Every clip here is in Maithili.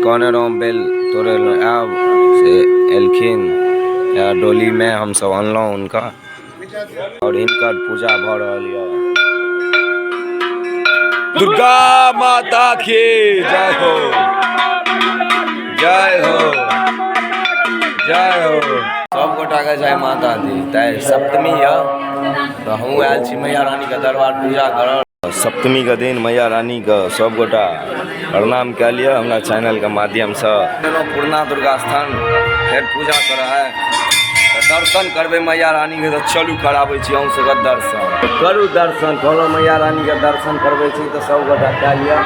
कहने रहौं बेल तोड़ै लए आयब से एलखिन डोलीमे हमसभ अनलहुँ हुनका आओर हिनकर पूजा भऽ रहल यऽ दुर्गा माता की जय हो जय हो जय हो सब गोटाके जय माता दी। तऽ सप्तमी यऽ तऽ हमहूँ आयल छी मैया रानीके दरबार पूजा करऽ। सप्तमीके दिन मैया रानीके सब गोटा प्रणाम कए लिअ हमरा चैनलके माध्यमसँ। एलहुँ पूर्णा दुर्गा स्थान फेर पूजा करऽ आइ तऽ दर्शन करबै मैया रानीके तऽ चलू कराबै छी अहूँ सबके दर्शन। करू दर्शन कहलहुँ मैया रानीके दर्शन करबै छी तऽ सब गोटा कए लिअ।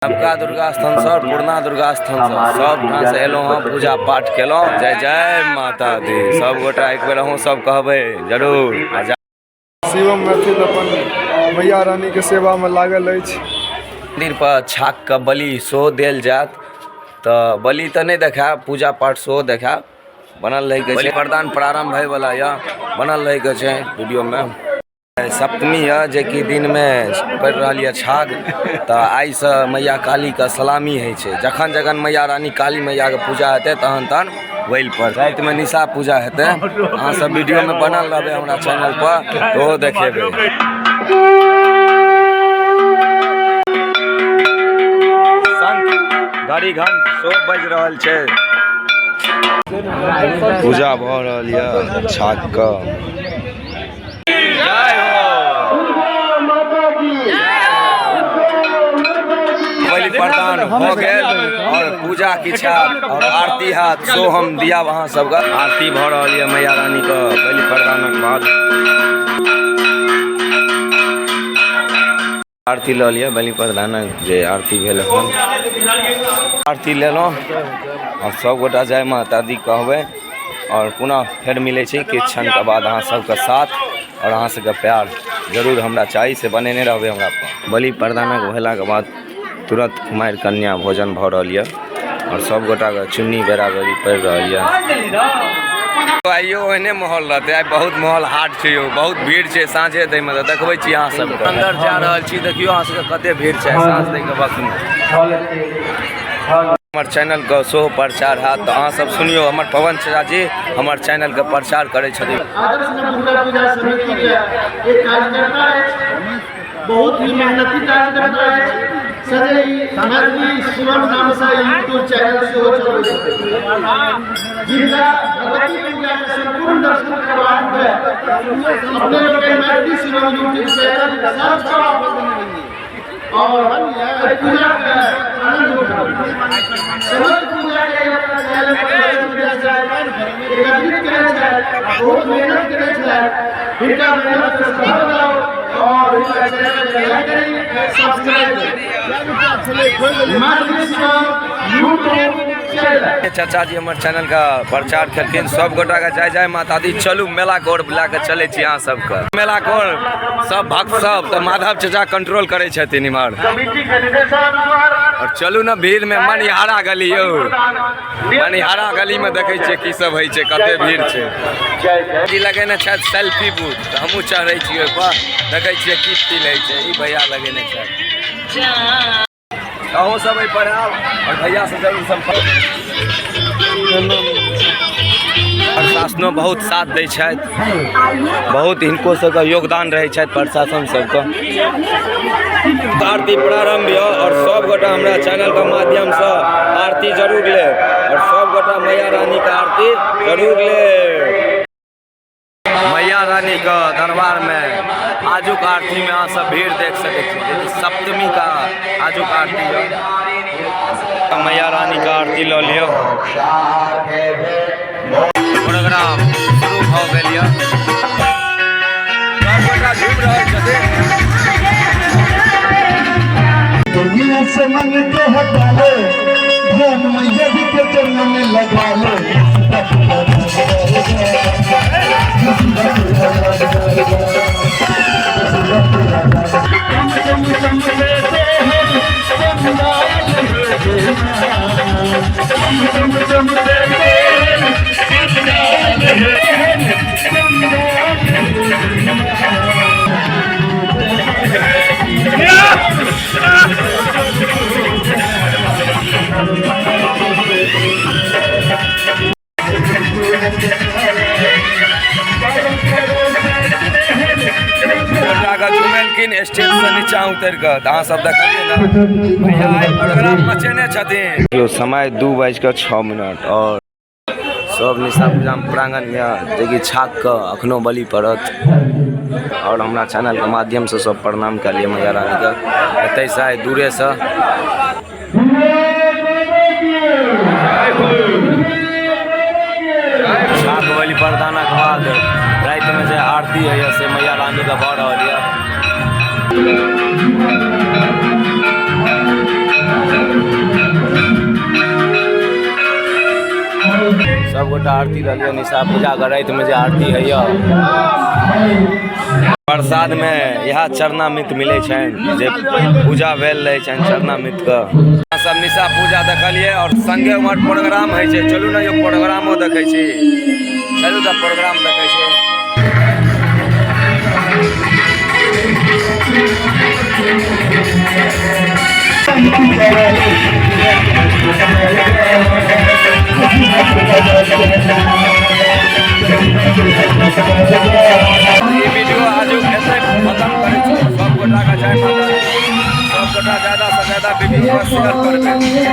नवका दुर्गा स्थान सर पुरना दुर्गा स्थान सर सब ठाम से एलहुँ हँ पूजा पाठ केलहुँ। जय जय माता दी। सब गोटा एक बेर अहूँ सब कहबै जरूर। शिवम मैथिल अपन मैया रानी के सेवा में लागल अछि। मंदिर पर छाक के बलि सेहो देल जायत तऽ बलि तऽ नहि देखायब, पूजा पाठ सेहो देखायब। बनल रहैके छै, प्रदान प्रारंभ होइवला यऽ, बनल रहैके छै वीडियोमे। सप्तमी यऽ जेकि दिनमे पड़ि रहल यऽ छाग, तऽ आइसँ मैया कालीके सलामी होइ छै। जखन जखन मैया रानी काली मैयाके पूजा हेतै तहन तहन बलि पर रातिमे निशा पूजा हेतै। अहाँ सब वीडियोमे बनल रहबै हमरा चैनल पर, ओहो देखेबै। शंख घड़ी घंट सेहो बाजि रहल छै। पूजा भऽ रहल यऽ छागके। बलि प्रदान भऽ गेल और पूजा किछु हैत और आरती हैत सो हम दियाब अहाँ सबके। आरती भऽ रहल यऽ मैया रानीके बलि प्रदानक बाद। आरती लऽ लिअ बलि प्रदानक जे आरती भेल एखन आरती लेलहुँ और सब गोटा जय माता दी कहबै और पुनः फेर मिलै छै किछु क्षणके बाद अहाँ सबके साथ और अहाँ सबके प्यार जरूर हमरा चाही से बनेने रहबै हमरा पर। बलि प्रदानक भेलाके बाद तुरंत कुमारि कन्या भोजन भऽ रहल यऽ और सब गोटाके चुन्नी बेरा बेरी पड़ि रहल यऽ। आइयो ओहने माहौल रहतै, आइ बहुत माहौल हार्ड छै यौ, बहुत भीड़ छै साँझे दैमे, तऽ देखबै छी अहाँ सबके। अंदर जा रहल छी, देखियौ अहाँ सबके कते भीड़ छै साँझ दैके वक्तमे। हमर चैनलके सेहो प्रचार हैत तऽ अहाँ सब सुनियौ, हमर पवन चाचा जी हमर चैनलके प्रचार करै छथिन। आदर्श दुर्गा पूजा समिति के एक कार्यकर्ता अछि, बहुत ही मेहनती कार्यकर्ता अछि। संगे ई मैथिली शिवम नाम से यूट्यूब चैनल सेहो चलबै छथिन, जिनका भगवती पूजा के संपूर्ण दर्शन करबाक हुए अपने लोग Maithili Shivam YouTube channel search करब और एहि पूजा के आनंद उठाउ। समस्त पूजा के चैनल पर मीडिया से एकत्रित करै छथि, बहुत मेहनत करै छथि। हिनका मेहनत के सफल बनाउ और हिनका चैनल के लाइक करी, सब्सक्राइब करी। Maithili Shivam YouTube channel. चाचा जी हमर चैनल का प्रचार केलखिन, सब गोटा के जय जय माता दी। चलू मेला कोर लए के चलै छी अहाँ सबके। मेला कोर सब भक्त सब तऽ माधव चाचा कंट्रोल करै छथिन इम्हर। और चलू ने भीड़ में मनिहारा गली यौ, मनिहारा गली में देखै छियै की सब होइ छै, कते भीड़ छै। जी लगेने छथि सेल्फी बूथ, तऽ हमहूँ चढ़ै छी ओहिपर, देखै छियै की फील होइ छै। ई भैया लगेने छथि, अहूँ सब एहिपर आउ और भैया से जरूर सम्पर्क। प्रशासनो बहुत साथ दै छथि, बहुत हिनको सबके योगदान रहै छथि प्रशासन सबके। आरती प्रारंभ यऽ और सब गोटा हमरा चैनल के माध्यमसँ आरती जरूर लेब और सब गोटा मैया रानी के आरती जरूर लेब। मैया रानी के दरबार में आजुक आरती में अहाँ सब भीड़ देख सकै छी, जेकि सप्तमी का आजुक आरती है। मैया रानी के आरती लऽ लियौ। प्रोग्राम शुरू भऽ गेल यऽ, सब गोटा घुमि रहल छथिन। दुनिया से मन के हटा ले, ध्यान मैया जी के चरण में लगा ले। चुमेलखिन स्टेज से नीचा उतरि कऽ। तऽ अहाँ सब देखलियै ने, भैया आइ प्रोग्राम मचेने छथिन। देखियौ समय 2:06 और सब निशा पूजा प्रांगण यऽ जेकि छाक के अखनो बलि पड़त। और हमरा चैनल के माध्यम से सब प्रणाम कए लिअ मैया रानी के। एतै से आइ दूरे से छाक बलि प्रदानक बाद राति में जे आरती होइए से मैया रानी के भऽ रहल यऽ। सब गोटा आरती रहलियै निशा पूजा के राति में जे आरती होइए। प्रसाद में इएह चरणामृत मिलै छनि जे पूजा भेल रहै छनि चरणामृत के। सब निशा पूजा देखलियै और संगे उम्हर प्रोग्राम होइ छै। चलू ने यौ प्रोग्रामो देखै छी, चलू तऽ प्रोग्राम देखै छी। ई वीडियो आज एतै खत्म करै छी। सब गोटा के जय माता दी। सब गोटा ज्यादा से ज्यादा वीडियो के शेयर करबै।